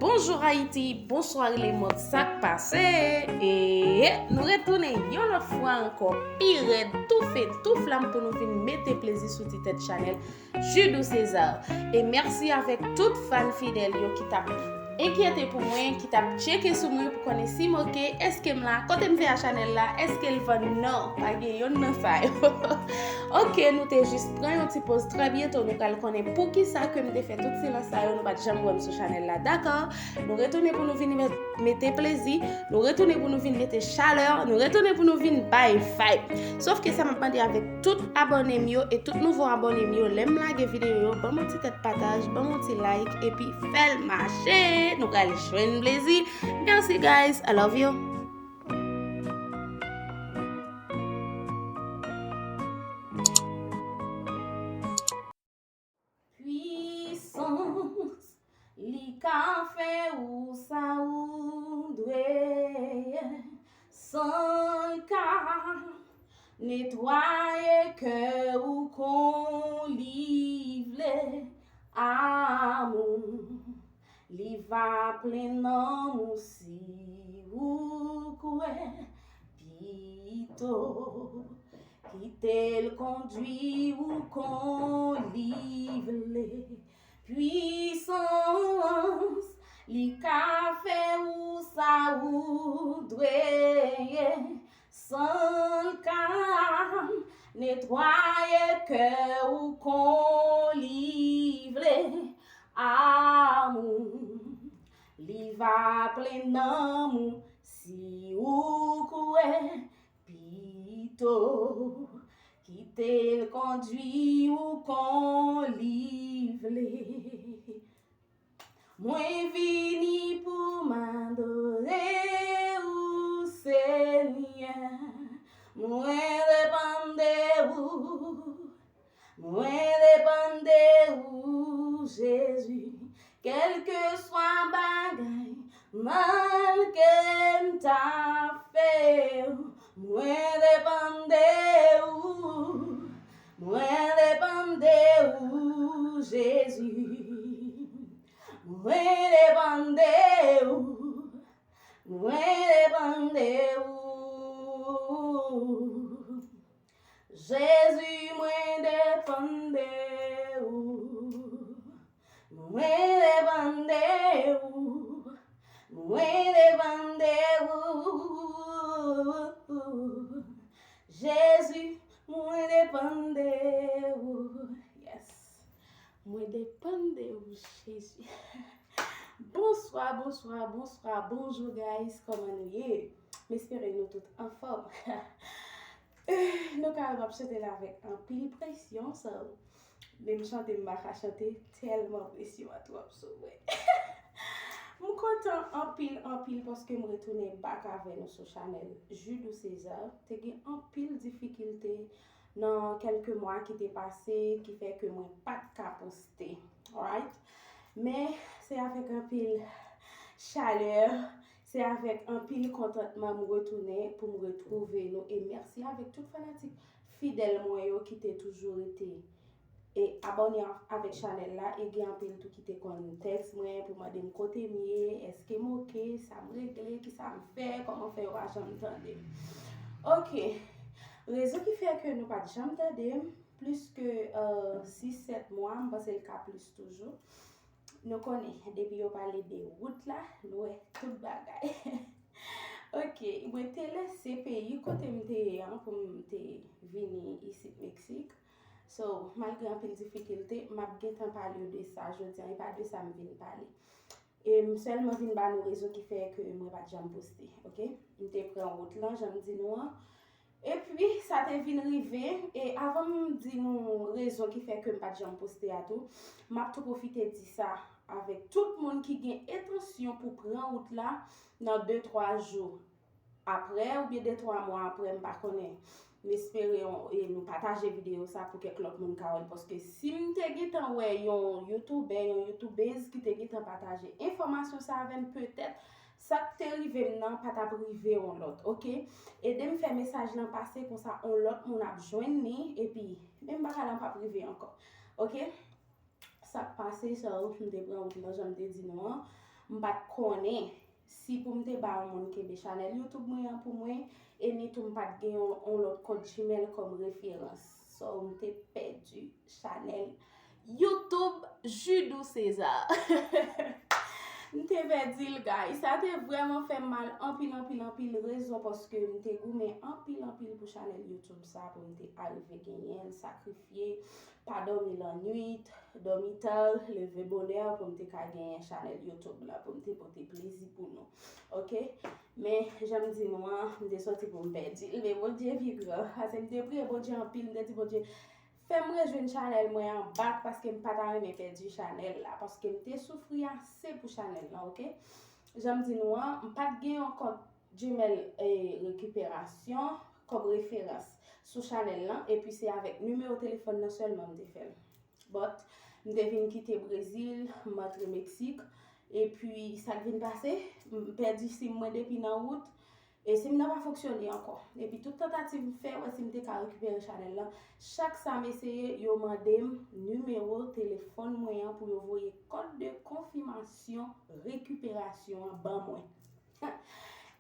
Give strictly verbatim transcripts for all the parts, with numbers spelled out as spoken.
Bonjou Ayiti, bonswa lemonn, sa k pase? E nou retounen yon lòt fwa ankò, pi rèd, tou fè, tou flanm pou nou vin mete plezi sou ti tèt chanèl Judou César. E mèsi avèk tout fan fidèl yo ki t ap enkyete pou mwen, ki t ap tcheke sou mwen pou konnen si m oke, èske m la, kote m fè a chanèl la, èske l vann? Non, pa gen yonn nan sa yo. Oke, nou te jis pran yon ti poz, trè byento nou pral konnen poukisa ke m te fè tout silans sa yo, nou pa t janm wè m sou chanèl la, dakò? Nou retounen pou nou vin met- mete plezi, nou retounen pou nou vin mete chalè, nou retounen pou nou vin bay vibe. Sòf ke sa m ap mande avèk tout abòne m yo e tout nouvo abòne m yo, lè m lage videyo yo, ban m yon ti tèt pataj, ban m yon ti like, epi fè l mache. Nou pral jwenn plezi. Merci guys, I love you. Pwisans, li ka fè ou sa ou dwe. San l ka netwaye kè ou kon li vle. Amou, li va plen nanm ou si ou kwè. Pito kite l kondui ou kon li vle. Pwisans, li ka fè ou sa ou dwe. San l ka netwaye kè ou kon li vle. Amou, li va plen nanm ou si ou kwè. Pito kite l kondui ou kon li vle. Mwen vini pou m adore ou, Senyè. Mwen depann de ou. Mwen depann de ou, Jezi. Kèlkeswa bagay mal ke m ta fè, mwen depann de ou. Mwen depann de ou, Jezi. Mwen depann de ou. Mwen depann de ou. Jezi, mwen depann de ou. Mwen depann de ou. Mwen depann de ou. Jezi, mwen depann de ou. Yes. Mwen depann de ou, Jezi. Bonswa, bonswa, bonswa, bonjou guys, kòman nou ye? M espere nou tout anfòm. Nou ka wè m ap chante la avèk anpil presyon, so menm chante m pa ka chante, tèlman presyon an twòp sou mwen. M kontan anpil, anpil paske m retounen back avè nou sou chanèl Judou César. Te gen anpil difikilte nan kèlke mwa ki te pase ki fè ke mwen pa t ka poste. Alright? Men se avèk anpil chalè, se avèk anpil kontantman m retounen pou m retwouve nou. E mèsi avèk tout fanatik fidèl mwen yo ki te toujou rete e abòne avèk chanèl la. E gen anpil tou ki te konn tèks mwen pou mande m kote m ye, èske m oke, sa m regle, kisa m fè, kòman fè yo pa janm tande m. Oke. Rezon ki fè ke nou pa t janm tande m, plis ke sis sèt mwa, m panse l ka plis toujou. Nou konnen, depi yo pale de wout la, nou wè tout bagay. Oke, mwen te lese peyi kote m te ye an pou m te vini isit Meksik. So, malgre anpil difikilte, m ap gentan pale w de sa jodi a, e pa de sa m vin pale. E m sèlman vin ba nou rezon ki fè ke mwen pa t janm poste, oke? M te pran wout lan, jan m di nou an. Epi, sa te vin rive, e avan m di nou rezon ki fè ke m pa t janm poste a tou, m ap tou pwofite di sa avèk tout moun ki gen entansyon pou pran wout la nan de, twa jou apre, oubyen de, twa mwa apre, m pa konnen. M espere yon, e nou pataje videyo sa pou kèk lòt moun ka wè l, paske si m te gentan wè yon youtubè, yon youtubèz ki te gentan pataje enfòmasyon sa avè m, petèt sa k te rive m nan pa t ap rive yon lòt, oke? Ede m fè mesaj lan pase, konsa yon lòt moun ap jwenn li, epi menm bagay lan p ap rive ankò, oke? Sa k pase, sa yo, m te pran wout lan, jan m te di nou an. M pa t konnen si pou m te ba yon moun kenbe chanèl YouTube mwen an pou mwen, e ni tou m pa t gen yon, yon lòt kont Gmail kòm referans. So, m te pèdi chanèl YouTube Judou César. M te pèdi l, guys. Sa te vrèman fè m mal anpil, anpil, anpil rezon paske m te goumen anpil, anpil pou chanèl YouTube sa pou m te arive genyen l, sakrifye, pa dòmi lannwit, dòmi ta, leve bonè pou m te ka genyen chanèl YouTube la, pou m te pote plezi pou nou. Oke? Men, jan m di nou an, m te sòti pou m pèdi l, men Bondye pi gran. Paske m te priye Bondye anpil, m te di Bondye, fè m rejwenn chanèl mwen an bak, paske m pa ta renmen pèdi chanèl la, paske m te soufri ase pou chanèl la, oke? Jan m di nou an, m pa t gen yon kont Gmail e rekiperasyon kòm referans sou chanèl lan, epi se avèk nimewo telefòn nan sèlman m te fè l. But, m te vin kite Brezil, m antre Meksik, epi sa k vin pase, m pèdi sim mwen depi nan wout, e sim nan pa fonksyone ankò. Epi tout tantativ m fè, wè si m te ka rekipere chanèl lan, chak sa m eseye, yo mande m nimewo telefòn mwen an pou yo voye kòd de konfimasyon rekiperasyon an ban mwen.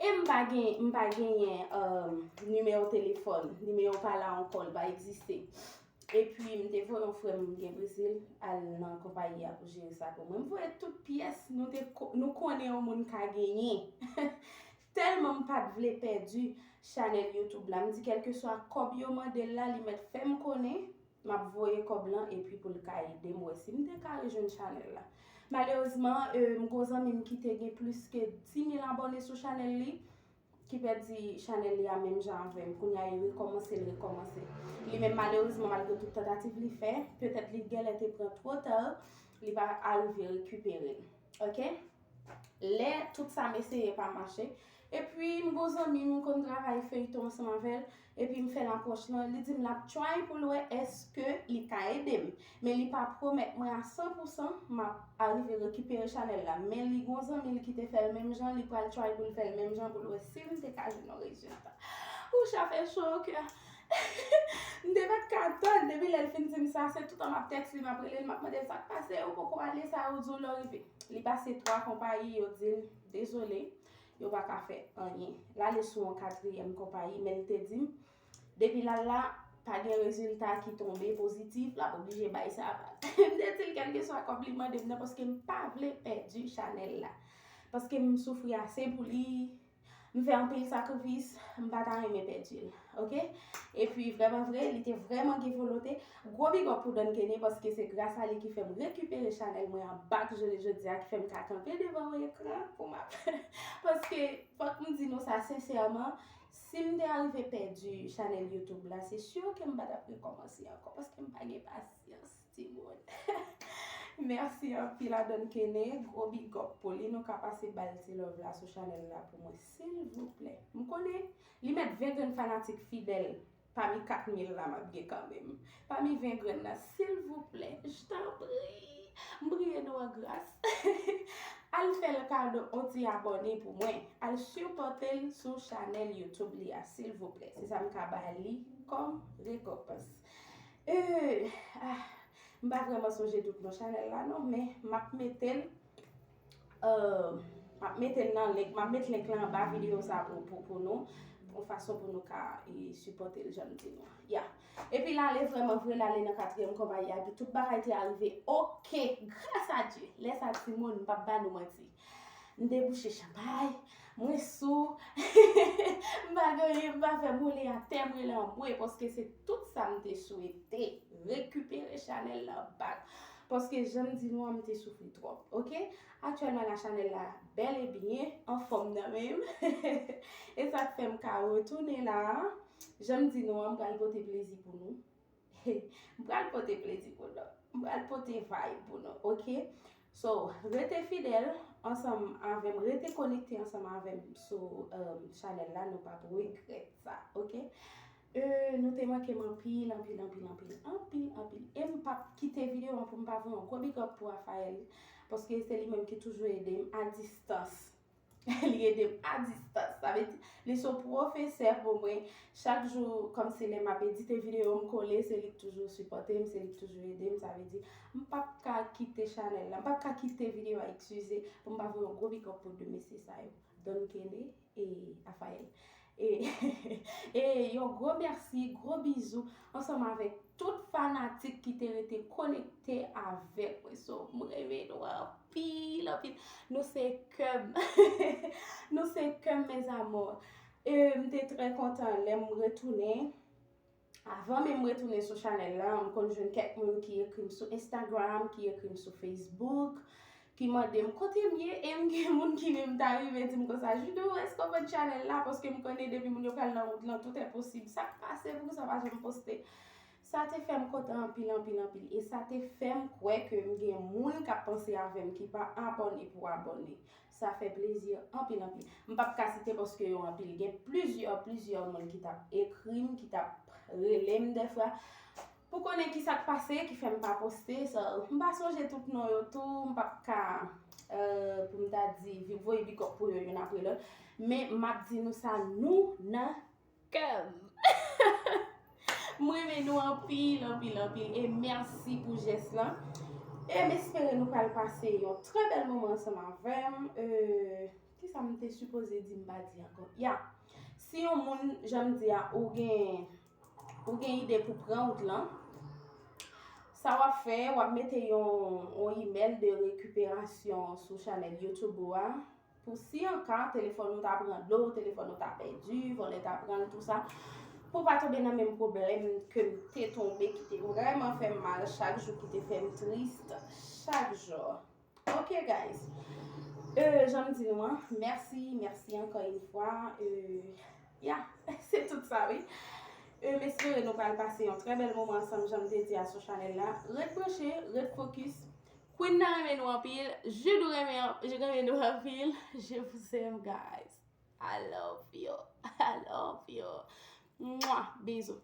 E m pa gen, m pa genyen um, nimewo telefòn, nimewo pa la ankò, li pa egziste. Epi m te voye yon frè m gen Brezil al nan konpayi a pou jere sa pou mwen. M voye tout pyès, nou te ko- nou konnen yon moun ka genyen. Tèlman m pa t vle pèdi chanèl YouTube la, m di kèlkeswa kòb yo mande l la, li mèt fè m konnen m ap voye kòb lan epi pou l ka ede m wè si m te ka rejwenn chanèl la. Malerezman, e, m gon zanmi m ki te gen plis ke dis mil abòne sou chanèl li, ki pèdi chanèl li a menm jan avè m. Kounye a, li rekòmanse, li rekòmanse. Li menm, malerezman, malgre tout tantativ li fè, petèt li genlè te pran twò ta, li pa arive rekipere l. Oke? Lè tout sa m eseye pa mache. Epi, m gon zanmi m, m konn travay feyton ansanm avè l. Epi, m fè l apwòch lan. Li di m l ap try pou l wè èske li ka ede m. Men li pa pwomèt mwen a san pou san m ap arive rekipere chanèl la. Men li gon zanmi l ki te fè l menm jan, li pral try pou l fè l menm jan pou l wè si m te ka jwenn yon rezilta. Ou sa fè cho o kè. M te pa t ka tann. Depi lè l fin di m sa, se toutan m ap tèks li, m ap rele l, m ap mande l sa k pase, ou poko ale, sa ou di w lè w rive. Li pase twa konpayi, yo di l, dezole, yo pa ka fè anyen. L ale sou yon katriyèm konpayi, men l te di m, depi l al la, pa gen rezilta ki tonbe pozitif, l ap oblije bay sa. M te di l kèlkeswa kòb li mande m nan, paske m pa vle pèdi chanèl la. Paske m soufri ase pou li, m fè anpil sakrifis, m pa ta renmen pèdi l, oke? Epi, vrèman vre, li te vrèman gen volonte. Gwo big up pou Don Kene, paske se gras a li ki fè m rekipere chanèl mwen an bak jounen jodi a, ki fè m ka kanpe devan yon ekran pou m ap. Paske, fòk m di nou sa sensèman, si m te arive pèdi chanèl YouTube la, se si ke m pa t ap rekòmanse ankò, paske m pa gen pasyans. Timoun. Mèsi anpil a Don Kene, gwo big up pou li. Nou ka pase ba l ti love la sou chanèl la pou mwen, silvouplè. M konnen li mèt ven grenn fanatik fidèl pami kat mil la m ap gen kanmenm. Pami ven grenn nan, silvouplè, je t'en prie, m priye nou an gras. Al fè l kado on ti abòne pou mwen. Al sipòte l sou chanèl YouTube li a, silvouplè. Se sa m ka ba li kòm rekonpans. Euh, ah, m pa vrèman sonje tout non chanèl la non, men m ap mete l, euh, m ap mete l nan link, m ap met link lan anba videyo sa pou, pou, pou nou, yon fason pou nou ka e, sipòte l jan m di nou. Ya. Epi l ale vrèman vre, l ale nan katriyèm konpayi a, epi tout bagay te arive oke, gras a Dye. Lè sa timoun, m p ap ba nou manti. M te bouche chanpay, mwen sou, m pa gen anyen, m pa fè, m woule atè, m rele anmwe, paske se tout sa m te swete, rekipere chanèl la bak. Paske jan m di nou an, m te soufri twòp, oke? Aktyèlman la, chanèl la bèl e byen anfòm nan men m. E sa k fè m ka retounen la a. Jan m di nou an, m pral pote plezi pou nou. M pral pote plezi pou nou. M pral pote vibe pou nou, oke? So, rete fidèl ansanm avè m, rete konekte ansanm avè m sou, um, chanèl la, nou p ap regrèt sa, oke? Euh, nou te manke m anpil, anpil, anpil, anpil, anpil, anpil. E m p ap kite videyo an pou m pa voye yon gwo big up pou Raphaël, paske se li menm ki toujou ede m a distans. Li ede m a distans. Sa vle di, li se yon pwofesè pou mwen. Chak jou, kòmsi lè m ap edite videyo, m kole, se li k toujou sipòte m, se li k toujou ede m. Sa vle di, m p ap ka kite chanèl la, m p ap ka kite videyo a, eskize, pou m pa voye yon gwo big up pou de mesye sa yo, Don Kene e Rafael. E, e yon gwo mèsi, gwo bizou, ansanm avèk tout fanatik ki te rete konekte avèk mwen. So, m renmen nou anpil, anpil. Nou se kè m. Nou se kè m, mes amours. E m te trè kontan lè m retounen. Avan menm m retounen sou chanèl la, m konn jwenn kèk moun ki ekri m sou Instagram, ki ekri m sou Facebook, ki mande m kote m ye, e m gen moun ki menm ta rive di m konsa, Judou, èske w konn chanèl la? Paske m konnen depi moun yo pral nan wout lan, tout est possible. Sa k pase pou sa pa janm poste? Sa te fè m kontan anpil, anpil, anpil. E sa te fè m kwè ke m gen moun k ap panse avè m ki pa abòne pou abòne. Sa fè plezi anpil, anpil. M p ap ka site paske yo anpil. Gen plizyè, plizyè moun ki t ap ekri m, ki t ap rele m dèfwa pou konnen ki sa k pase, ki fè m pa poste. So, m pa sonje tout non yo tou, m p ap ka, euh, pou m ta di, voye big up pou yo youn apre lòt. Men m ap di nou sa, nou nan kè m. M renmen nou anpil, anpil, anpil. E mèsi pou jès lan. E m espere nou pral pase yon trè bèl moman ansanm avè m. Euh, kisa m te sipoze di m pa di ankò? Ya. Si yon moun, jan m di a, ou gen, ou gen ide pou pran wout lan, sa w ap fè, w ap mete yon, yon imèl de rekiperasyon sou chanèl YouTube ou a. Pou si an ka telefòn ou ta pran dlo, telefòn ou ta pèdi, vòlè ta pran l, tou sa, pou w pa tonbe nan menm pwoblèm ke m te tonbe, ki te vrèman fè m mal chak jou, ki te fè m tris chak jou. Ok, guys. Euh, jan m di nou an, mèsi, mèsi ankò yon fwa. Euh, ya, se tout sa, wi. Euh, m espere nou pral pase yon trè bèl moman ansanm, jan m te di a sou chanèl la. Ret branche, ret fokis. Queen nan renmen nou anpil, Judou renmen, renmen nou anpil. Je vous aime, guys. I love you. I love you. Mwah, bizou.